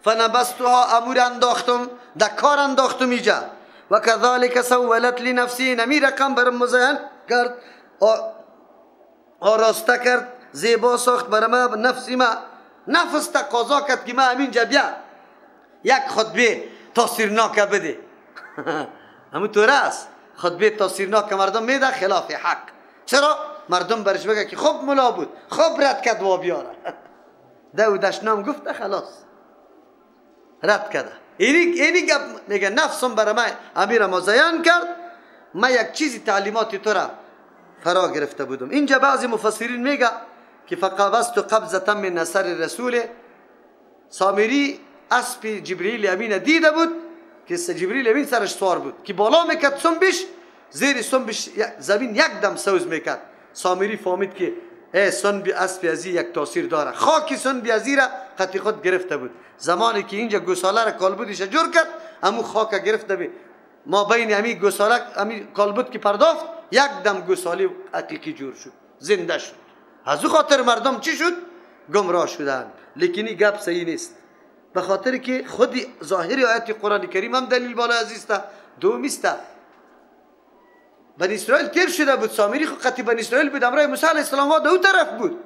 فنبستها امور انداختم، در کار انداختم اینجا. و کذالک سولت لنفسی، نمی رقم برم مزین کرد، آراسته کرد، زیبا ساخت برای ما نفسی ما. نفس تقاضا کرد که ما همینجا بیا یک خطبه تاثیرناک بده. همون طور است، خطبه تاثیرناک مردم میده خلاف حق. چرا؟ مردم برش بگه که خب ملا بود، خب رد کرد و بیاره. ده و دشنام گفته خلاص رد کرده. اینی گپ میگه نفسم برای من امیر مزین کرد، من یک چیزی تعلیمات تو را فرا گرفته بودم. اینجا بعضی مفسرین میگه که فقبضت قبضة من اثر رسول. سامری اسب جبرئیل امین دیده بود که جبرئیل امین سرش سوار بود که بالا میکرد سنبش، زیر سنبش زمین یک دم سوز میکرد. سامری فهمید که ای سنب اسب ازی یک تاثیر داره، خاک سنب ازی را قطی خود گرفته بود. زمانی که اینجا گوساله را کالبدش جور کرد، امو خاک گرفته بود، ما بین امی گوساله امی کالبد که پرداخت، یک دم گوساله حقیقی جور شد، زنده شد. از او خاطر مردم چی شد؟ گمراه شدن. لیکن این گپ صحیح نیست، به خاطر که خود ظاهر آیت قرآن کریم هم دلیل بالای عزیز است. دوم است بنی اسرائیل تیر شده بود، سامری خود قطعی بنی اسرائیل بود، امرای موسی علیه السلام دو طرف بود.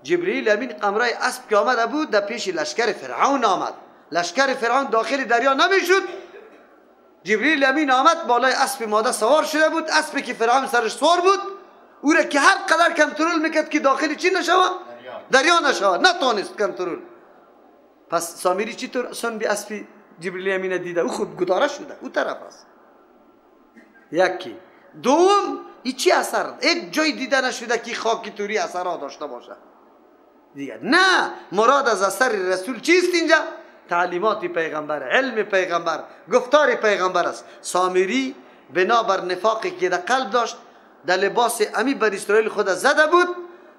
جبرئیل امین امرای اسب که آمده بود در پیش لشکر فرعون آمد. لشکر فرعون داخل دریا نمیشد. جبرئیل امین آمد بالای اسب ماده سوار شده بود، اسبی که فرعون سرش سوار بود، او را که هر قدر کنترل میکرد که داخل چی نشوه؟ دریا نشوه، نتونست کنترل. پس سامری چطور سنب اسب جبرئیل امین دیده؟ او خود گداره شده، او طرف است. یکی دوم ای چی اثر؟ یک جای دیده نشده که خاکی توری اثرها داشته باشه دیگه. نه، مراد از اثر رسول چیست اینجا؟ تعلیمات پیغمبر، علم پیغمبر، گفتار پیغمبر است. سامری بنابر نفاقی که در قلب داشت، در لباس امی بر اسرائیل خود زده بود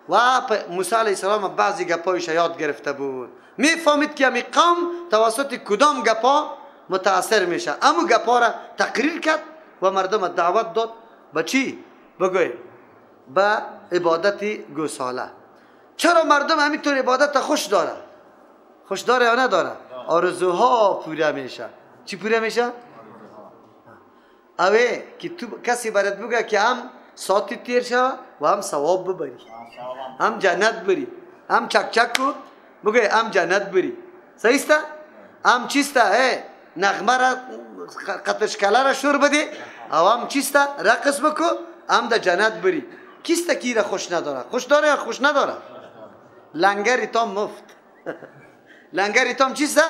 و موسی علیه السلام بعضی گپایش یاد گرفته بود. میفهمید که امی قوم توسط کدام گپا متاثر میشه، امو گپا را تقریر کرد و مردم دعوت داد به چی؟ بگوی به عبادت گوساله. چرا مردم همینطور عبادت خوش داره؟ خوش داره یا نداره؟ آرزوها پوره میشه. چی پوره میشه؟ اوه که تو کسی برات بگه که هم ساعتی تیر شوه و هم ثواب ببری، هم جنت بری، هم چک چک کو بگه هم جنت بری. صحیح است؟ هم چیست؟ نغمه را قطشکله را شور بده او هم چیست؟ رقص بکو هم در جنت بری. کیست کی را خوش نداره؟ خوش داره یا خوش نداره؟ لنگر تام مفت. لنگر تام چیست؟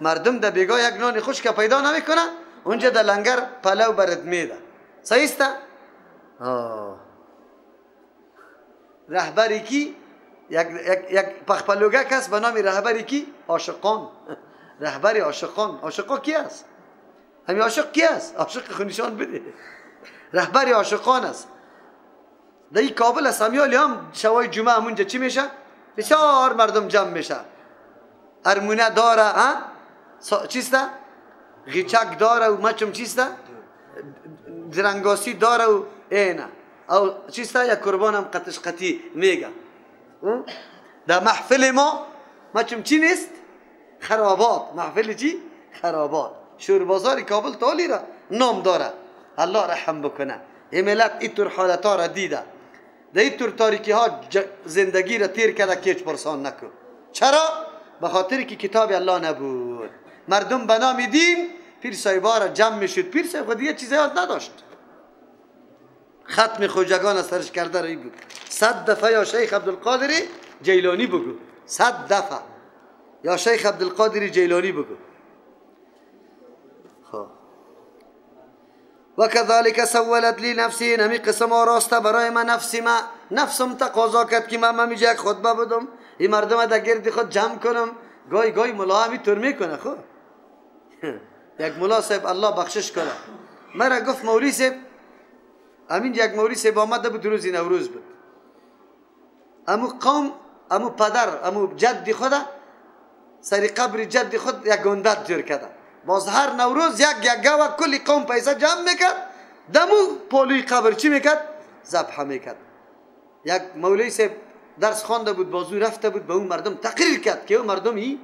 مردم در بیگاه یک نان خشک پیدا نمیکنه، اونجا در لنگر پلو برد میده. صحیح است؟ رهبری کی؟ یک پخپلوگه کس به نام رهبری کی؟ عاشقان. رهبری عاشقان. عاشقا کی است؟ همین عاشق کی است؟ عاشق خونشان بده. رهبری عاشقان است. در این کابل است، همیالی هم شوای جمعه همونجا چی میشه؟ بسیار مردم جمع میشه. ارمونه داره، ها؟ چیست؟ غیچک داره و مچم چیست؟ درنگاسی داره و اینه. او چیست؟ یک قربان هم قطش قطی میگه. در محفل ما مچم چی نیست؟ خرابات. محفل چی؟ خرابات. شوربازار کابل تالی را نام داره. الله رحم بکنه. این ملت اینطور حالت ها را دیده، در اینطور تاریکی ها زندگی را تیر کرده که هیچ پرسان نکن. چرا؟ به خاطر که کتاب الله نبود. مردم به نام دین پیر صاحبا را جمع میشد. پیر صاحب خود دیگه چیز یاد نداشت، ختم خوجگان از سرش کرده رایی بود. 100 دفعه یا شیخ عبدالقادر جیلانی بگو، 100 دفعه یا شیخ عبدالقادر جیلانی بگو. خب و کذالک سولت لی نفسی، نمی قسم آراسته برای من نفسی ما. نفسم تقاضا کرد که من همیشه یک خطبه بدم، این مردم در گرد خود جمع کنم. گاهی گاهی ملا همینطور میکنه. خب یک ملا صاحب الله بخشش کنه، مرا گفت مولوی صاحب، همین یک مولوی صاحب آمده بود، روز نوروز بود. امو قوم، امو پدر، امو جد خود سر قبر جد خود یک گندت جور کرده. باز هر نوروز یک یک گوه کلی قوم پیسه جمع میکرد، دمو پالوی قبر چی میکرد؟ ذبح میکرد. یک مولوی صاحب درس خوانده بود، بازو رفته بود، به اون مردم تقریر کرد که اون مردم ای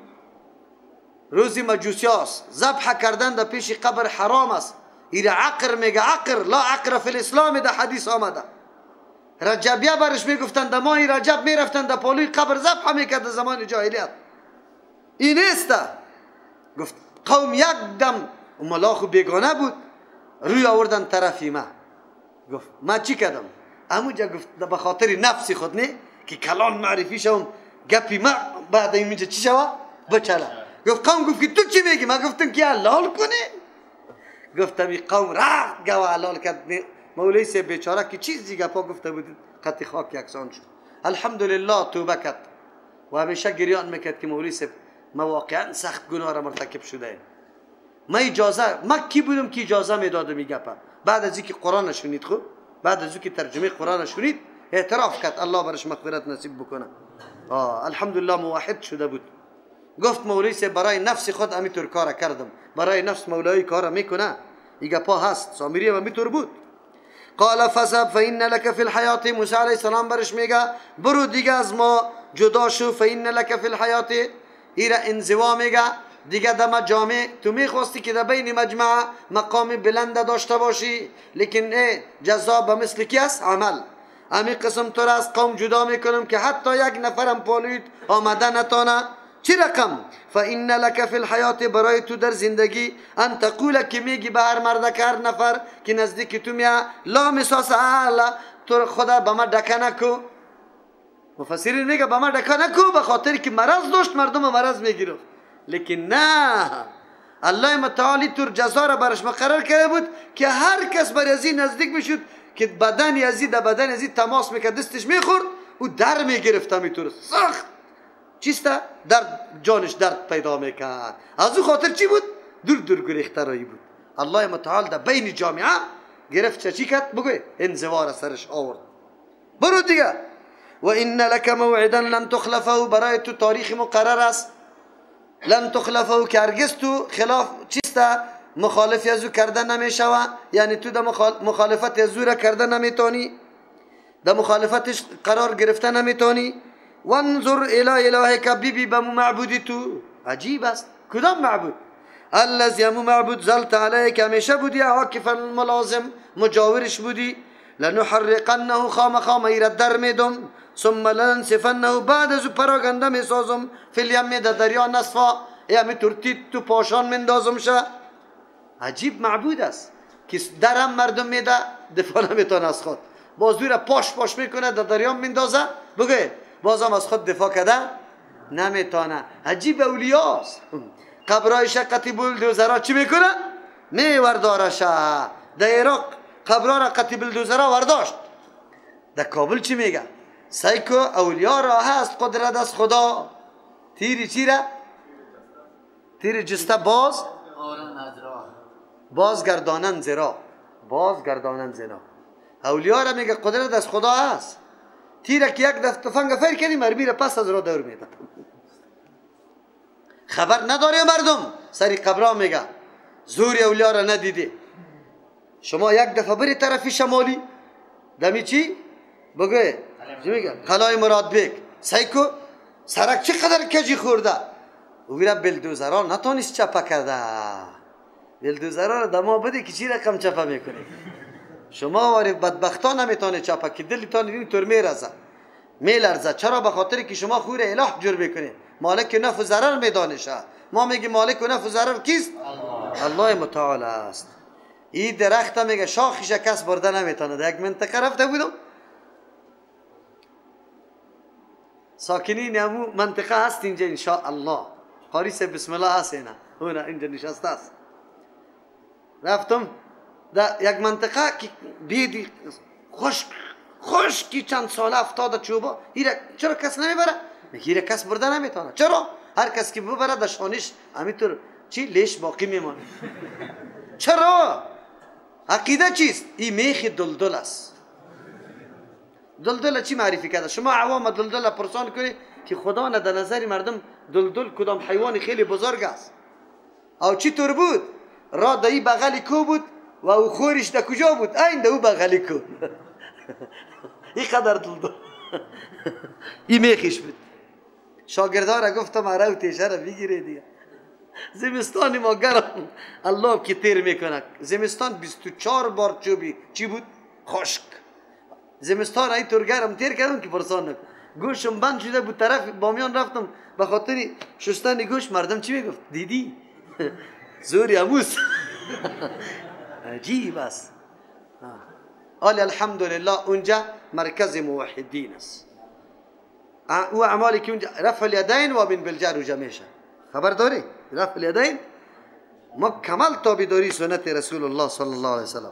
روزی مجوسی است، ذبح کردن در پیش قبر حرام است. ایره عقر میگه، عقر لا عقر فی الاسلام در حدیث آمده. رجبیه برش میگفتن، در ماه رجب میرفتن در پالوی قبر ذبح میکرد زمان جاهلیت. این نیست. گفت قوم یک دم ملاخ بیگانه بود، روی آوردن طرفی ما. گفت ما چی کردم؟ اموجا گفت به خاطر نفس خود نه که کلان معرفی شوم، گپی ما بعد اینجا چی شوه؟ بچله. گفت قوم گفت که تو چی میگی؟ ما گفتم که حلال کنی. گفتم این قوم رفت گوه حلال کرد. مولوی صاحب بیچاره که چیزی گپا گفته بود قطع خاک یکسان شد. الحمدلله توبه کرد و همیشه گریان میکرد که مولوی صاحب ما واقعا سخت گناه را مرتکب شده. ما اجازه، ما کی بودم که اجازه میدادم این گپا؟ بعد از اینکه قرآن شنید، خب بعد از اینکه ترجمه قرآن شنید اعتراف کرد، الله برش مغفرت نصیب بکنه. الحمدلله موحد شده بود. گفت مولوی صاحب برای نفس خود امیطور کار کردم، برای نفس مولایی کار میکنه. این گپا هست. سامری هم امیطور بود. قال فذهب فإن لك في الحیات. موسی علیه السلام برش میگه برو دیگه از ما جدا شو. فإن لك في الحیات، ایره انزوا میگه دیگه دم جامع تو میخواستی که در بین مجمع مقام بلند داشته باشی، لیکن ای جزا به مثل کی است؟ عمل. امی قسم تو را از قوم جدا میکنم که حتی یک نفرم پالویت آمده نتانه. چی رقم؟ فإن لك فی الحیات، برای تو در زندگی، ان تقول که میگی به هر مرد که هر نفر که نزدیک تو میا، لا مساس اعلی، تو خدا به ما دکه نکو. مفسرین میگه به ما دکه نکو به خاطر که مرض داشت، مردم مرض میگیرفت. لیکن نه، الله متعالی تور جزا را برش مقرر کرده بود که هر کس بر ازی نزدیک میشد که بدن ازی در بدن ازی تماس میکرد، دستش میخورد، او در میگرفت. همیطور سخت چیست؟ درد جانش درد پیدا میکرد. از او خاطر چی بود؟ دور دور گریخترایی بود. الله متعال در بین جامعه گرفت چی کرد؟ بگوی انزوا را سرش آورد. برو دیگه. و ان لک موعدا لن تخلفه، برای تو تاریخ مقرر است، لن تخلفه که هرگز تو خلاف چیست؟ مخالف از او کرده نمیشوه، یعنی تو در مخالفت از او را کرده نمیتونی، در مخالفتش قرار گرفته نمیتونی. وانظر الى الهک، بیبی به معبودی تو. عجیب است. کدام معبود؟ الذی، امو معبود زلت علیه که همیشه بودی، عاکفا ملازم مجاورش بودی. لنحرقنه، خامخا ایره در میدم، ثم لننسفنه، بعد از او پراگنده میسازم، فی الیم، در دریا نصفا، یعنی ترتیب تو پاشان مندازم شه. عجیب معبود است که درم مردم میده، دفاع نمیتونه از خود، باز او را پاش پاش میکنه، در دریا میندازه، بگه بازم از خود دفاع کرده نمیتونه. عجیب اولیاست. قبرای قطی بولدوزرا چی میکنه؟ میوردارشه. در عراق قبرا را قطی بولدوزرا ورداشت. در کابل چی میگه؟ سیکو اولیا را هست قدرت از خدا. تیری چی را؟ تیر جسته باز باز گردانن زرا، باز گردانن زنا. اولیا را میگه قدرت از خدا هست. تیره که یک دفعه تفنگ فیر کردی مرمی را پس از را دور میده. خبر نداره مردم سری قبرا میگه زور اولیا را ندیدی. شما یک دفعه بری طرف شمالی دمی چی؟ بگه چی میگه؟ قلعه مراد بیگ. سیکو سرک چقدر کجی خورده، او را بلدوزرا نتونست چپه کرده. بلدوزرا را دما بده که چی رقم چپه میکنه. شما واری بدبختان نمیتونه چپه که دلتان این طور میرزه میلرزه. چرا؟ به خاطر که شما خور اله جور میکنه. مالک نفع و ضرر میدانشه. ما میگیم مالک نفع و ضرر کیست؟ الله متعال است. این درخت میگه شاخش کس برده نمیتونه. در یک منطقه رفته بودم، ساکنین همو منطقه هست اینجا ان شاء الله، قاری صاحب بسم الله هست اینا هونه اینجا نشسته است. رفتم در یک منطقه که بیدی خشک خشکی چند ساله افتاده چوبا، ایره چرا کس نمیبره؟ میگه ایره کس برده نمیتونه. چرا؟ هر کس که ببره در شانش همینطور چی لیش باقی میمانه. چرا؟ عقیده چیست؟ این میخ دلدل است. دلدل چی معرفی کرده؟ شما عوام دلدل پرسان کنید که خدا نه در نظر مردم دلدل کدام حیوان خیلی بزرگ است. او چی طور بود؟ را در این بغل کو بود و او خورش در کجا بود؟ این در او بغل کو. این قدر دلدل این میخش بود. شاگردا را گفتم اره و تیشه را بگیره دیگه. زمستان ما گرم، الله که تیر میکنه. زمستان 24 بار چوبی چی بود؟ خشک. زمستان ای تور گرم تیر کردم که پرسان نکن. گوشم بند شده بود، طرف بامیان رفتم به خاطر شستن گوش، مردم چی میگفت؟ دیدی زوری اموس. عجیب است. آلی الحمدلله اونجا مرکز موحدین است. او اعمالی که اونجا رفع الیدین و بین بالجهر اونجا میشه. خبر داری؟ رفع الیدین ما کمال تابعداری سنت رسول الله صلی الله علیه وسلم.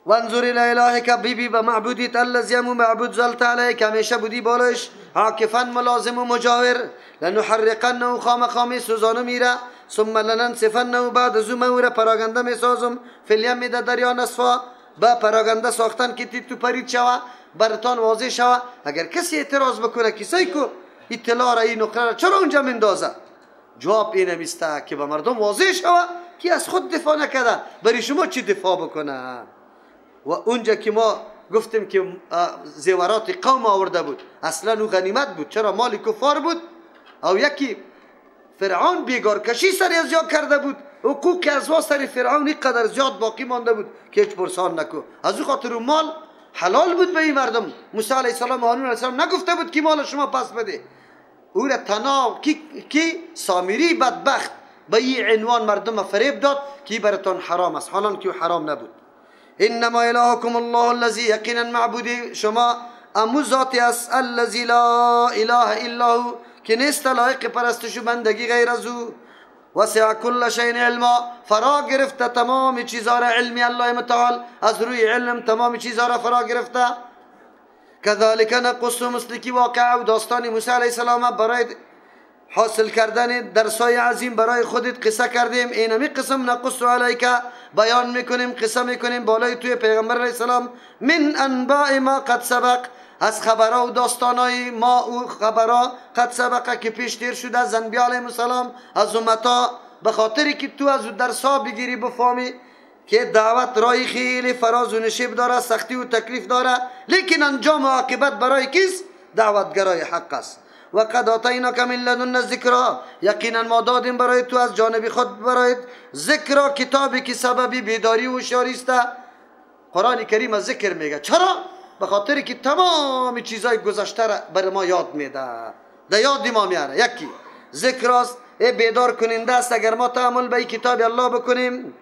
وانظر الى الهک، بیبی به معبودیت، الذی امو معبود ظلت علیه که همیشه بودی بالایش، عاکفا ملازم و مجاور، لنحرقنه خامخا سوزانه میره، ثم لننسفنه بعد از او را پراگنده میسازم، فی الیم در دریا نصفا، با پراگنده ساختن که تی تو پرید شوه، برتان واضح شوه. اگر کسی اعتراض بکنه کسایی که این طلا را این نقره را چرا اونجا مندازه، جواب این میسته که به مردم واضح شوه که از خود دفاع نکرده، برای شما چی دفاع بکنه؟ و اونجا که ما گفتیم که زیورات قوم آورده بود، اصلا او غنیمت بود، چرا مال کفار بود. او یکی فرعون بیگارکشی سر از یا کرده بود، حقوق از وا سر فرعون اینقدر زیاد باقی مانده بود که هیچ پرسان نکو. از او خاطر مال حلال بود به این مردم. موسی علیه السلام و هارون علیه السلام نگفته بود که مال شما پس بده. او را تنها کی سامری بدبخت به این عنوان مردم فریب داد که براتان حرام است، حالان که حرام نبود. انما الهکم الله الذی، یقینا معبودی شما امو ذاتی است، الذی لا اله الا هو، که نیست لایق پرستش و بندگی غیر از او. وسع کل شیء علما، فرا گرفته تمام چیزها را علمی الله متعال، از روی علم تمام چیزها را فرا گرفته. کذالک نقص، مثل کی واقعه و داستان موسی علیه السلام برای حاصل کردن درسای عظیم برای خودت قصه کردیم. اینمی قسم نقص علیک، بیان میکنیم، قصه میکنیم بالای توی پیغمبر علیه السلام، من انباء ما قد سبق، از خبرها و داستانهای ما و خبرها قد سبقه که پیش تیر شده از انبیا علیهم السلام، از امتا، به خاطری که تو از درسها بگیری بفهمی که دعوت رای خیلی فراز و نشیب داره، سختی و تکلیف داره، لیکن انجام و عاقبت برای کیست؟ دعوتگرای حق است. و قد آتیناک من لدنا ذکرا، یقینا ما دادیم برای تو از جانب خود برایت ذکرا، کتابی که سببی بیداری و هوشیاری است. قرآن کریم از ذکر میگه. چرا؟ به خاطر که تمام چیزای گذشته را بر ما یاد میده، در یاد ما میاره. یکی ذکر است، بیدار کننده است اگر ما تعامل به کتاب الله بکنیم.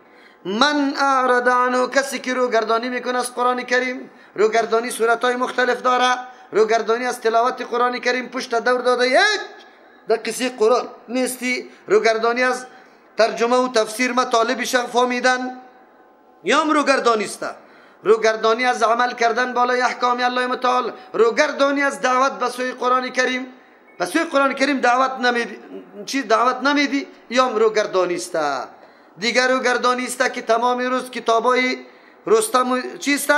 من اعرض عنه، کسی که روگردانی میکنه از قرآن کریم، روگردانی صورتهای مختلف داره، روگردانی از تلاوت قرآن کریم پشت دور داده، یک در قصه قرآن نیستی، روگردانی از ترجمه و تفسیر مطالبش فهمیدن، یا هم روگردانی است، روگردانی از عمل کردن بالای احکام الله متعال، روگردانی از دعوت به سوی قرآن کریم، به سوی قرآن کریم دعوت نمیدی، چی دعوت نمیدی، یا هم روگردانی است. دیگر روگردانی است که تمام روز کتابای رستم چیست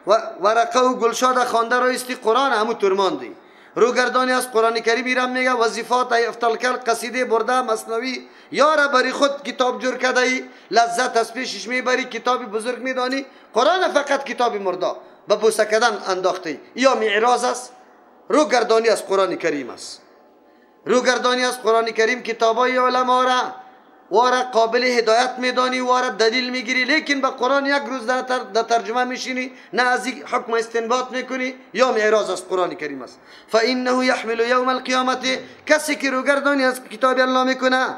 و ورقه و گلشاد خوانده را استی قرآن همو ترماندی. روگردانی از قرآن کریم ایران میگه وظیفات افتلکل قصیده برده مثنوی یاره بری خود کتاب جور کرده ای، لذت از پیشش میبری، کتاب بزرگ میدانی، قرآن فقط کتاب مردا به بوسه کردن انداخته، یا معراض است. روگردانی از قرآن کریم است. روگردانی از قرآن کریم کتابای علما را واره قابل هدایت میدانی، واره دلیل میگیری، لیکن به قرآن یک روز در ترجمه میشینی، نه از حکم استنباط میکنی، یا معراض از قرآن کریم است. فانه یحمل یوم القیامت، کسی که روگردانی از کتاب الله میکنه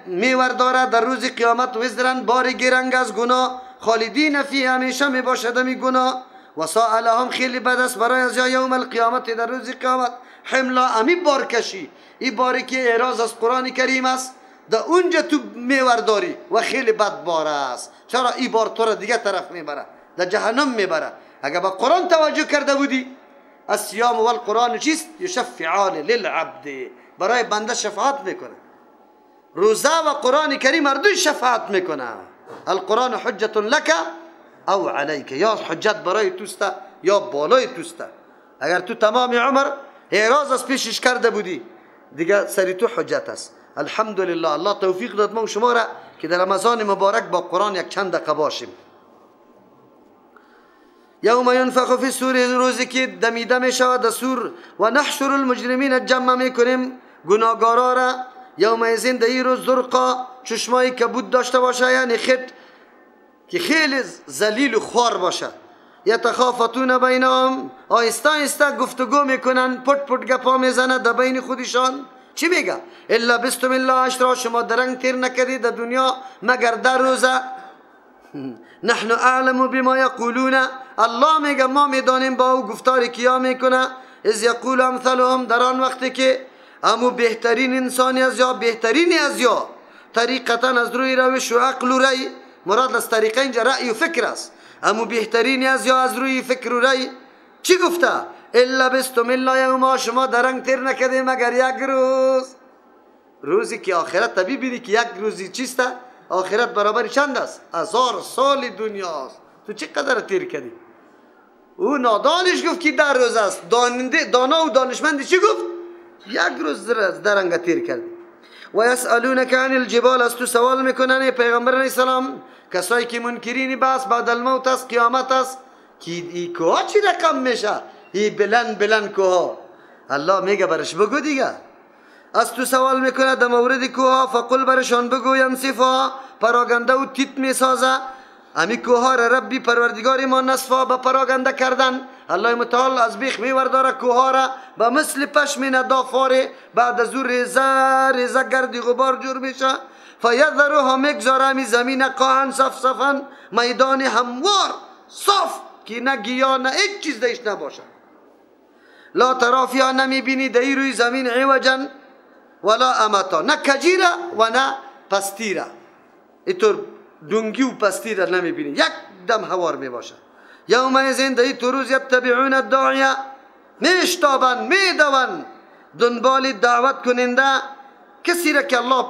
میورداره در روز قیامت وزرن، بار گرنگ از گناه، خالدین فیه، همیشه میباشد می گناه، و ساء لهم، خیلی بد است برای از یوم القیامت، در روز قیامت حملا، امی بارکشی، این باری که اعراض از قرآن کریم است در اونجا تو میورداری و خیلی بد بار است. چرا؟ این بار تو را دیگه طرف میبره، در جهنم میبره. اگر به قرآن توجه کرده بودی، الصیام والقرآن چیست؟ یشفعان للعبد، برای بنده شفاعت میکنه. روزه و قرآن کریم هر دوی شفاعت میکنه. القرآن حجت لک او علیک، یا حجت برای توسته یا بالای توسته. اگر تو تمام عمر اعراض از پیشش کرده بودی، دیگه سری تو حجت است. الحمدلله الله توفیق داد ما و شما را که در رمضان مبارک با قرآن یک چند دقیقه باشیم. یوم ینفخ فی الصور، روزی که دمیده می شود در صور، و نحشر المجرمین، جمع میکنیم گناهگارا را، یومئذ در این روز زرقا چشمایی کبود داشته باشه، یعنی خط که خیلی ذلیل و خوار باشه. یتخافتون بینهم، آهسته آهسته گفتگو میکنن، پت پت گپا میزنه در بین خودشان. چی میگه؟ الا بستم الا عشرا، شما درنگ تیر نکردید در دنیا مگر 10 روزه. نحن اعلم بما یقولون، الله میگه ما میدانیم با او گفتار کیا میکنه. اذ یقول امثالهم، در آن وقتی که امو بهترین انسانی از یا بهترین از یا طریقتا از روی روش و عقل و رأی، مراد از طریقه اینجا رأی و فکر است، امو بهترین از یا از روی فکر و رأی چی گفته؟ الا بستم الا یوما، شما درنگ تیر نکردیم مگر یک روز. روزی که آخرت ببینی که یک روزی چیست؟ آخرت برابر چند است؟ 1000 سال دنیاست. تو چه قدر تیر کردی؟ او نادانش گفت که 10 روز است. دانا و دانشمند چی گفت؟ یک روز درنگ تیر کردی. و یسألونک عن الجبال، از تو سوال میکنن پیغمبر علیه السلام، کسایی که منکرین بس بعد الموت است، قیامت است، که ای کوه چی رقم میشه؟ ای بلند بلند کوه. الله میگه برش بگو دیگه. از تو سوال میکنه در مورد کوه، فقل برشان بگو ینصفها، پراگنده و تیت میسازه. امی کوه را ربی پروردگار ما نصفا، به پراگنده کردن. الله متعال از بیخ میورداره کوه را به مثل پشم ندافاره، بعد از او ریزه ریزه گردی غبار جور میشه. فیذرها، میگذاره امی زمین قاعا صفصفا، میدان هموار صاف که نه گیا نه هیچ چیز دیش نباشه. لا ترافیا، نمیبینی در روی زمین عوجا ولا امتا، نه کجیره و نه پستیره، اینطور دونگی و پستیره نمیبینی، یک دم هوار میباشه. یومئذ در این روز یتبعون الداعیه، میشتابن میدون دنبال دعوت کننده، کسی را که الله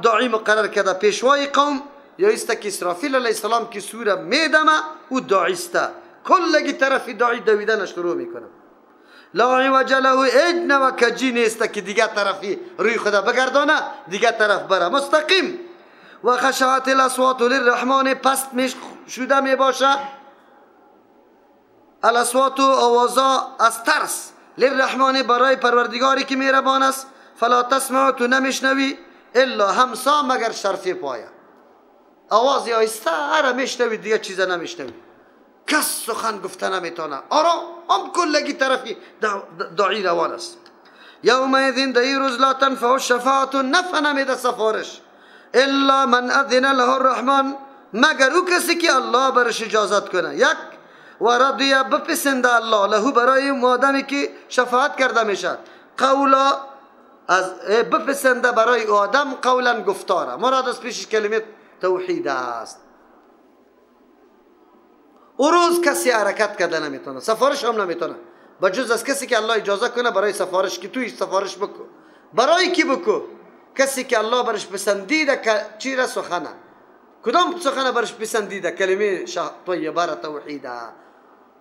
داعی مقرر کرده، پیشوای قوم یا است که اسرافیل علیه السلام که سوره میدمه او داعی است، کلگی طرف داعی دویدن شروع میکنه. لا عوج له، هیچ نوع کجی نیست که دیگه طرفی روی خدا بگردانه دیگه طرف بره، مستقیم. و خشعت الاصوات للرحمن، پست شده می باشه الاصوات آوازا از ترس، للرحمن برای پروردگاری که مهربان است. فلا تسمع، تو نمیشنوی الا همسا مگر شرف پایه، آواز آهسته هر میشنوی دیگه چیز نمیشنوی، کس سخن گفته نمیتونه، آرام هم کلگی طرفی داعی روان است. یومئذ در این روز لا تنفع الشفاعت، نفع نمیده سفارش، الا من اذن له الرحمن، مگر او کسی که الله برش اجازت کنه. یک و رضی، بپسنده الله له برای آدمی که شفاعت کرده میشه، قولا از بپسنده برای آدم قولا گفتاره، مراد از پیش کلمه توحید است. او روز کسی حرکت کرده نمیتونه، سفارش هم نمیتونه، بجز از کسی که الله اجازه کنه برای سفارش، که توی سفارش بکو. برای کی بکو؟ کسی که الله برش پسندیده که چی را سخنه، کدام سخنه برش پسندیده؟ کلمه طیبه را، توحیده.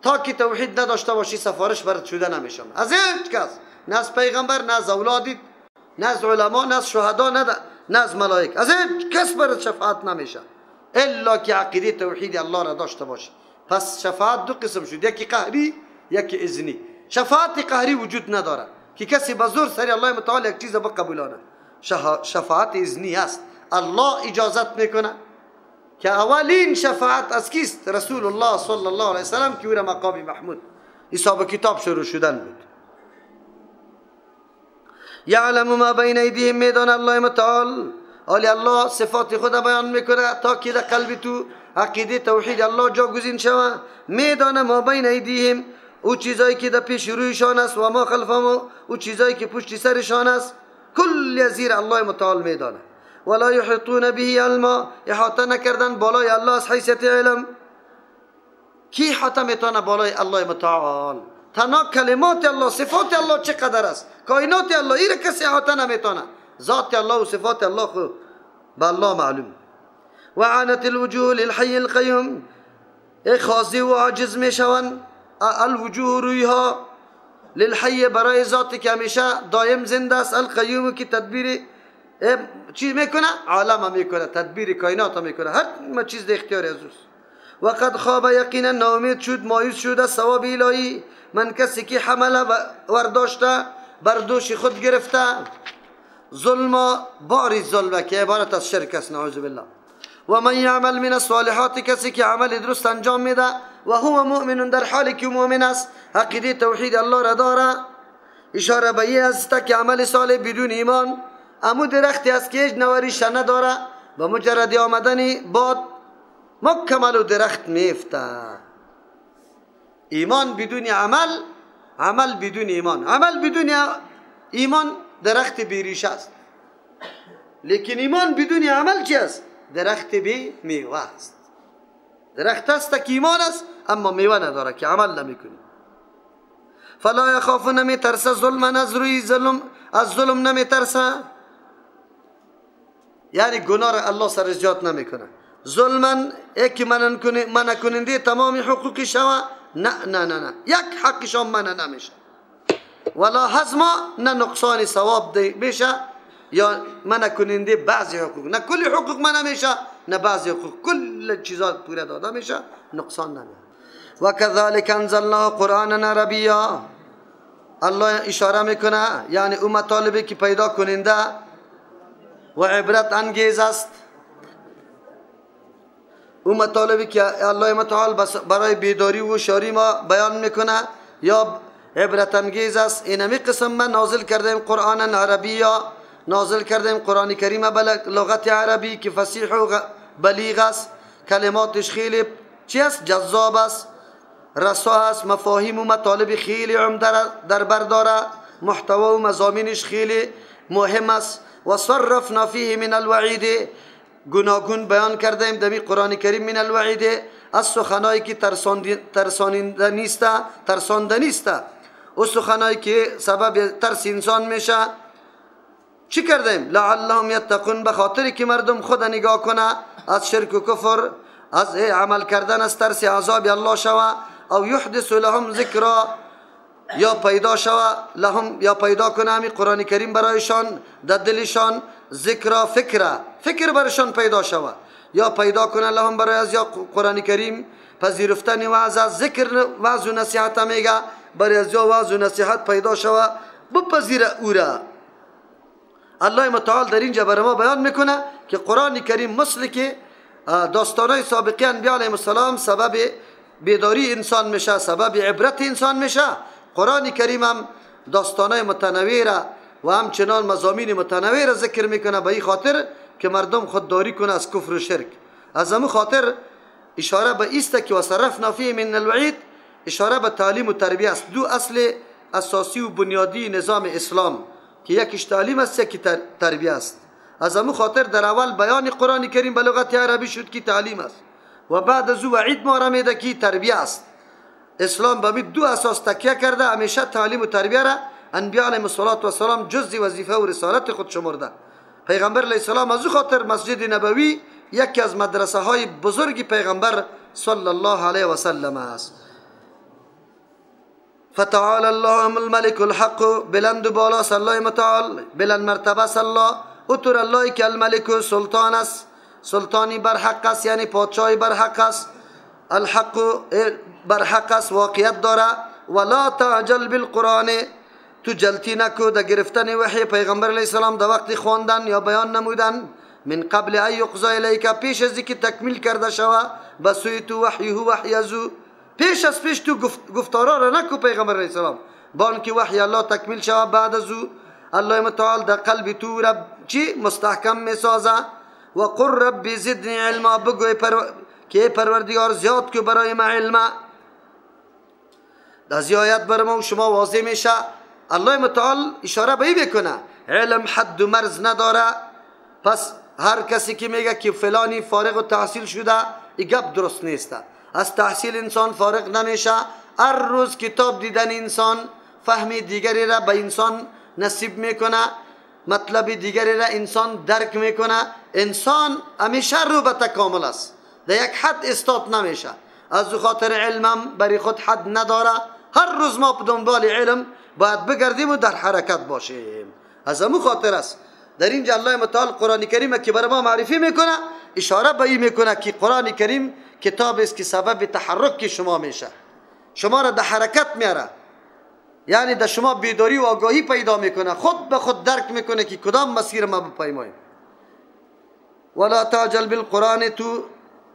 تا که توحید نداشته باشی سفارش برات شده نمیشن از هیچ کس، نه از پیغمبر، نه از اولادیت، نه از علما، نه از شهدا، نه از ملائک، از هیچ کس برات شفاعت نمیشه الا که عقیده توحید الله را داشته باشی. پس شفاعت دو قسم شد، یکی قهری یکی اذنی. شفاعت قهری وجود نداره که کسی به زور سر الله متعال یک چیز بقبولانه. شفاعت اذنی است، الله اجازت میکنه که اولین شفاعت از کیست؟ رسول الله صلی الله علیه وسلم که او را مقام محمود حساب کتاب شروع شدن بود. یعلم ما بین ایدیهم، میدان الله متعال. آلی الله صفات خود بیان میکنه تا که در قلب تو عقیده توحید الله جاگزین شوه. میدانه ما بین ایدیهم، او چیزایی که در پیش رویشان است، و ما خلفهم، او چیزایی که پشت سرشان است، کل زیر الله متعال میدانه. ولا یحیطون به علما، احاطه نکردن بالای الله از حیثیت علم. کی احاطه میتونه بالای الله متعال؟ تنها کلمات الله، صفات الله چقدر است، کائنات الله، ایره کسی احاطه نمیتونه. ذات الله و صفات الله خو به الله معلوم. وعنت الوجوه للحی القیوم، خاضع و عاجز میشوند الوجوه رویها، للحی برای ذاتی که همیشه دایم زنده است، القیوم که تدبیر چی میکنه؟ عالم میکنه، تدبیر کائنات میکنه، هر چیز در اختیار از اوست. وقد خواب، یقینا ناامید شد، مایوس شد از ثواب الهی، من کسی که حمله ورداشته بر دوش خود گرفته، ظلم باری ظلمه که عبارت از شرک است، نعوذ بالله. و من یعمل من الصالحات، کسی که عمل درست انجام میده و هو مؤمن، در حالی که مؤمن است، عقیده توحید الله را داره. اشاره به این است که عمل صالح بدون ایمان امو درختی است که هیچ نوع ریشه نداره، به مجرد آمدن باد مکمل و درخت میفته. ایمان بدون عمل، عمل بدون ایمان، عمل بدون ایمان درخت بی ریشه است، لیکن ایمان بدون عمل چی است؟ درخت بی میوه است. درخت است که ایمان است اما میوه نداره که عمل نمیکنه. فلا یخاف، نمیترسه ظلما، از روی ظلم، از ظلم نمیترسه، یعنی گناه را الله سر زیاد نمیکنه. ظلما یکی منع کننده تمام حقوق شوه، نه نه نه نه، یک حقشان منع نمیشه. ولا هضم، نه نقصان ثواب میشه یا منع کننده بعضی حقوق، نه کل حقوق منع میشه نه بعضی حقوق، کل چیزات پوره داده میشه، نقصان نمیشه. و كذلك انزلناه قرآنا عربیا، الله اشاره میکنه یعنی او مطالبی که پیدا کننده و عبرت انگیز است، او مطالبی که الله متعال برای بیداری و هوشیاری ما بیان میکنه یا عبرت انگیز است. اینمی قسم من نازل کردیم قرآن عربی، یا نازل کردیم قرآن کریم به لغت عربی که فصیح و بلیغ است، کلماتش خیلی چی است؟ جذاب است، رسا است، مفاهیم و مطالب خیلی عمده در بر داره، محتوا و مضامینش خیلی مهم است. و صرفنا فیه من الوعید، گوناگون بیان کردیم در قرآن کریم من الوعید، از سخنایی که ترساننده نیست، ترسانده نیست، او سخنایی که سبب ترس انسان میشه. چی کردیم؟ لعلهم یتقون، به خاطر که مردم خود نگاه کنه از شرک و کفر، از عمل کردن از ترس عذاب الله شوه. او یحدث لهم ذکرا، یا پیدا شوه لهم، یا پیدا کنه همی قرآن کریم برایشان در دلشان ذکرا، فکر، فکر برایشان پیدا شوه، یا پیدا کنه لهم برای از یا قرآن کریم پذیرفتن وعظ، ذکر وعظ و نصیحت میگه، برای از یا وعظ و نصیحت پیدا شوه بپذیره او را. الله متعال در اینجا برای ما بیان میکنه که قرآن کریم مثل که داستانهای سابقه انبیاء علیهم السلام سبب بیداری انسان میشه، سبب عبرت انسان میشه، قرآن کریم هم داستانهای متنوع را و همچنان مضامین متنوع را ذکر میکنه، به این خاطر که مردم خودداری کنه از کفر و شرک. از همون خاطر اشاره به ایست که وصرفنا فیه من الوعید، اشاره به تعلیم و تربیه است، دو اصل اساسی و بنیادی نظام اسلام که یکیش تعلیم است یکی تربیه است. از همون خاطر در اول بیان قرآن کریم به لغت عربی شد که تعلیم است و بعد از او وعید ما را میده که تربیه است. اسلام به دو اساس تکیه کرده، همیشه تعلیم و تربیه را انبیاء علیهم الصلاة والسلام جزء وظیفه و رسالت خود شمرده. پیغمبر علیه السلام از او خاطر مسجد نبوی یکی از مدرسه های بزرگ پیغمبر صلی الله علیه و سلم است. فتعال الله الملک الحق، بلند و بالا الله متعال، بلند مرتبه الله، اتر الله که الملک سلطان است، سلطانی بر حق است، یعنی پادشاهی بر حق است، الحق بر حق است، واقعیت داره. ولا تعجل بالقرآن، تو جلتی نکو در گرفتن وحی پیغمبر علیه السلام در وقت خواندن یا بیان نمودن، من قبل ان یقضی الیک، پیش از اینکه تکمیل کرده شوه به سوی تو وحیه، وحی از او، پیش از پیش تو گفتارا را نکو پیغمبر علیه السلام، با آنکه وحی الله تکمیل شوه بعد از او الله متعال در قلب تو را چی مستحکم میسازه. و قل رب زدنی علما، بگوی که پروردگار زیاد کو برای ما علم. از آیت بر ما و شما واضح میشه الله متعال اشاره به این میکنه علم حد و مرز نداره. پس هر کسی که میگه که فلانی فارغ و تحصیل شده، این گپ درست نیست. از تحصیل انسان فارغ نمیشه. هر روز کتاب دیدن انسان فهم دیگری را به انسان نصیب میکنه، مطلب دیگری را انسان درک میکنه. انسان همیشه رو به تکامل است، در یک حد استاد نمیشه. از خاطر علمم برای خود حد نداره. هر روز ما به دنبال علم باید بگردیم و در حرکت باشیم. از همون خاطر است در اینجا الله متعال قرآن کریم که برای ما معرفی میکنه اشاره به این میکنه که قرآن کریم کتاب است که سبب تحرک شما میشه، شما را در حرکت میاره. یعنی در شما بیداری و آگاهی پیدا میکنه، خود به خود درک میکنه که کدام مسیر ما بپیماییم. ولا تعجل بالقرآن، تو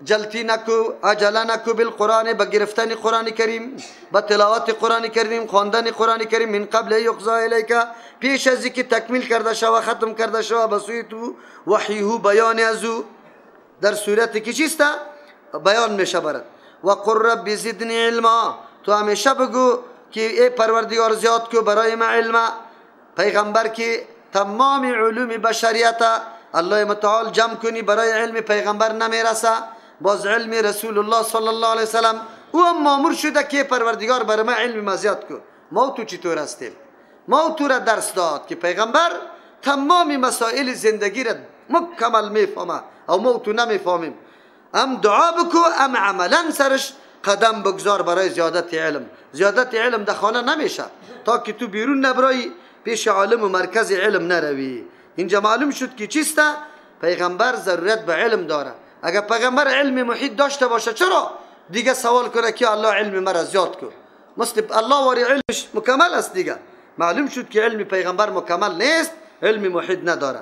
جلتی نکو، عجله نکو، بالقرآن، به گرفتن قرآن کریم، به تلاوت قرآن کریم، خواندن قرآن کریم، من قبل یقضی الیک، پیش از اینکه تکمیل کرده شوه، ختم کرده شوه به سوی تو وحیه، بیان از او، در صورت که چیست بیان میشه برات. و قل رب زدنی علما، تو همیشه بگو که ای پروردگار زیاد کو برای ما علم. پیغمبر که تمام علوم بشریت الله متعال جمع کنی برای علم پیغمبر نمیرسه، باز علم رسول الله صلی الله علیه وسلم او هم مامور شده که پروردگار برای ما علم ما زیاد کو. ما تو چطور هستیم؟ ما تو را درس داد که پیغمبر تمام مسائل زندگی را مکمل میفهمه او ما تو نمیفهمیم. هم دعا بکو، هم عملا سرش قدم بگذار برای زیادت علم. زیادت علم در خانه نمیشه تا که تو بیرون نبرایی، پیش عالم و مرکز علم نروی. اینجا معلوم شد که چیست؟ پیغمبر ضرورت به علم داره. اگر پیغمبر علم محیط داشته باشه چرا دیگه سوال کنه که الله علم مرا زیاد کن؟ مثل الله واری علمش مکمل است دیگه. معلوم شد که علم پیغمبر مکمل نیست، علم محیط نداره.